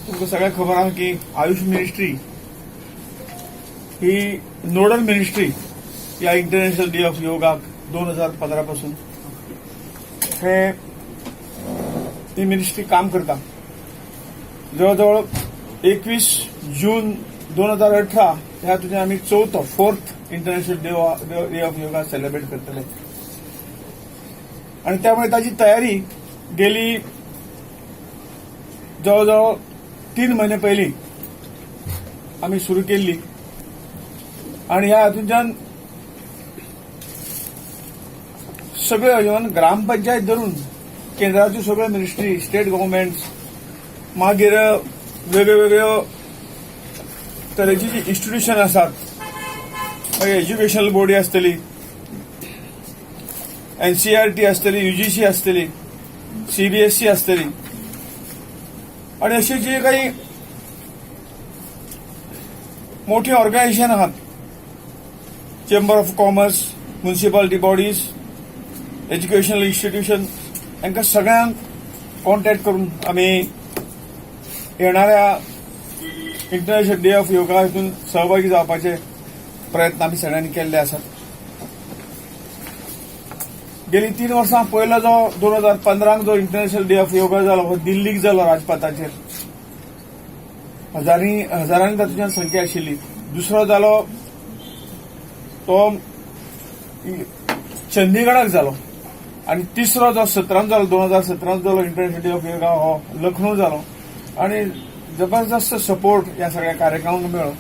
तुमकां सगळ्यांक खबर आहा की आयुष मिनिस्ट्री ही नोडल मिनिस्ट्री या इंटरनॅशनल डे ऑफ योगाक 2015 पासून हे ही मिनिस्ट्री काम करता. जवळजवळ 21 जून 2018 ह्या तुझ्या आमी चवथो, fourth International Day of Yoga celebrate करतले आणि त्यामुळे ताची तयारी गेली जवळजवळ 3 म्हयने पयलीं आमी सुरू केल्ली आणि ह्या हातूंच्यान सगळ्यो, इवन ग्रामपंचायत धरून केंद्राच्यो सगळ्यो मिनिस्ट्री, स्टेट गव्हर्मेंट, मागीर वेगळ्यो वेगळ्यो तरेची जी इन्स्टिट्युशन आसात, मागीर एज्युकेशनल बॉडी आसतली, एनसीआरटी आसतली, युजीसी आसतली, सीबीएसई आसतली आणि अशी जी काही मोठी ऑर्गनायझेशन आहात, chamber of commerce, municipality bodies, educational institution, हांकां सगळ्यांक कॉन्टॅक्ट करून आमी येणाऱ्या इंटरनॅशनल डे ऑफ योगा हितून सहभागी जावपाचे प्रयत्न आमी सगळ्यांनी केल्ले आसात. गेली 3 वर्सां पयलो जो 2015 जो इंटरनॅशनल डे ऑफ योगा जालो, हो दिल्लीक जालो, राजपथाचेर हजारांनी हजारांनी तातूंतल्यान संख्या आशिल्ली. दुसरो जालो तो चंदीगडाक जालो आणि तिसरो जो 17 जालो, 2017 जालो इंटरनॅशनल डे ऑफ योगा, हो लखनौ जालो आणि जबरदस्त सपोर्ट या सगळ्या कार्यक्रमांक मेळ्ळो.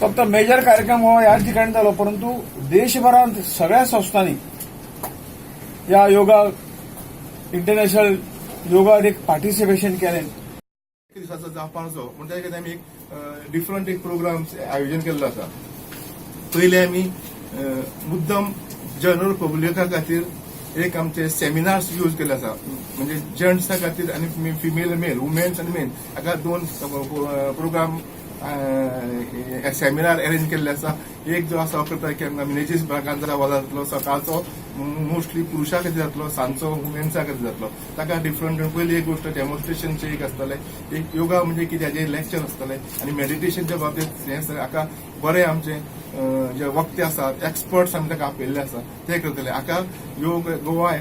फक्त मेजर कार्यक्रम हो ह्या ठिकाणी जालो, परंतु देशभरांत सगळ्या संस्थांनी या योगा, इंटरनॅशनल योगा एक पार्टिसिपेशन केलें. दिसाचो जावपाचो म्हण त्या खातीर आमी एक डिफरंट एक प्रोग्राम आयोजन केल्लो आसा. पयले आमी मुद्दम जनरल पब्लिका खातीर एक आमचे सेमिनार्स यूज केले आसा, म्हणजे जेंट्सा खातीर आनी फिमेल, मेल, वुमेन्स आनी मेन हाका दोन प्रोग्राम, सेमिनार अरेंज केल्ले आसा. एक जो आसा करता की आमकां मिनेजीस ब्रागांझा हॉलार जातलो. सकाळचो मोस्टली पुरुशां खातीर जातलो, सांजचो वुमेन्सा खातीर जातलो. ताका डिफरंट पयली एक गोश्ट डेमॉन्स्ट्रेशनचे एक आसतले, एक योगा म्हणजे कितें हाजेर लेक्चर आसतले आनी मेडिटेशनच्या बाबतींत हें सगळें. हाका बरे आमचे जे वक्ते आसात, एक्सपर्ट्स आमी ताका आपयल्ले आसा, ते करतले. हाका योग गोवा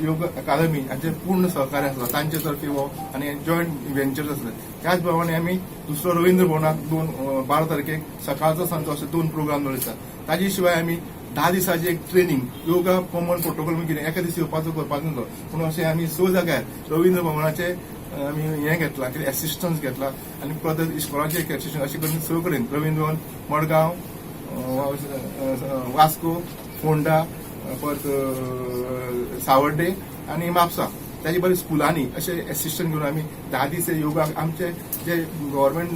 योग अकादमी हांचे पूर्ण सहकार्य आसा तांचे तर्फे हो आनी जॉयंट व्हेंचर्स आसले. त्याच प्रमाणे आमी दुसरो रवींद्र भवनाक दोन 12 तारखेक सकाळचो सांजचो अशे दोन प्रोग्राम दवरता. ताजे शिवाय आमी 10 दिसाची एक ट्रेनिंग, योगा कॉमन प्रोटोकॉल म्हणजे कितें, एका दीस येवपाचो करपाचो न्हू. पूण अशें आमी स जाग्यार रवींद्र भवनाचे आमी हें घेतला कितें, एसिस्टन्स घेतला आनी परत इस्कॉलाचें एक एसिस्टन्स, अशें करून स कडेन, रवींद्र भवन मडगांव, वास्को, फोंडा, परत सावर्डे आनी म्हापसा, ताजे बरें स्कुलांनी अशे एसिस्टंट घेवन आमी 10 दीस योगा आमचे जे गव्हर्मेंट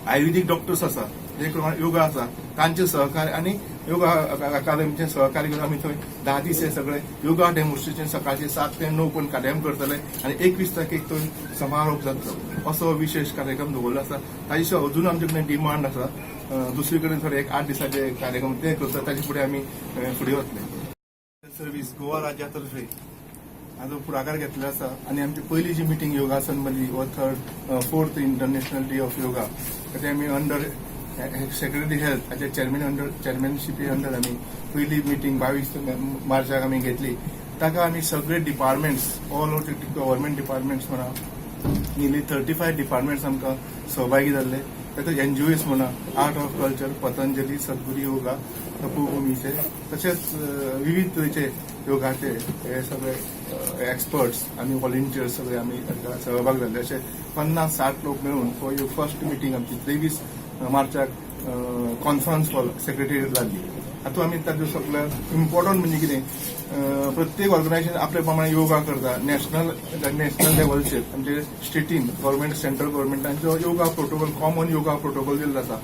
आयुर्वेदीक डॉक्टर्स आसा, जे प्रमाणे योगा आसा, तांचे सहकार्य आनी योगा अकादमीचे सहकार्य घेवन आमी थंय 10 दीस हे सगळे योगा डेमॉन्स्ट्रेशन सकाळचे 7 ते 9 पर्यंत कार्यक्रम करतले आनी 21 तारखेक थंय समारोप जातलो, असो विशेष कार्यक्रम दवरलो आसा. ताजे शिवाय अजून आमचे कडेन डिमांड आसा, दुसरी कडेन थोडे एक 8 दिसाचे कार्यक्रम ते करता. ताजे फुडें आमी फुडें वतले. सर्वीस गोवा राज्यातर्फे हाजो फुडाकार घेतलेलो आसा आनी आमची पयली जी मिटींग योगासन मदली हो third fourth International Day of Yoga, ते आमी अंडर सेक्रेटरी हेल्थ हाच्या चेअरमॅन अंडर चेअरमॅनशिपी अंडर आमी पयली मिटींग 22 मार्चाक आमी घेतली. ताका आमी सगळे departments, all over government departments म्हणा, नियरली 35 डिपार्टमेंट्स आमकां सहभागी जाल्ले. तातूंत एनजीओस म्हणा, आर्ट ऑफ कल्चर, पतंजली, सद्गुरू योगा, तपोभूमीचे, तशेंच विविध तरेचे योगाचे हे सगळे एक्सपर्ट्स आनी व्हॉलेंटियर्स सगळे आमी तांकां सहभाग जाल्ले. अशे 50-60 लोक मेळून हो फर्स्ट मिटींग आमची 23 मार्चाक कॉन्फरन्स हॉल सेक्रेटरीएट जाल्ली. हातूंत आमी तातूंत सगळे इम्पॉर्टंट म्हणजे कितें, प्रत्येक ऑर्गनायझेशन आपल्या प्रमाणे योगा करता. नॅशनल नॅशनल लेवलचेर आमचे स्टेटीन गव्हर्मेंट, सेंट्रल गव्हर्मेंटांचो yoga protocol, common yoga protocol दिल्लो आसा.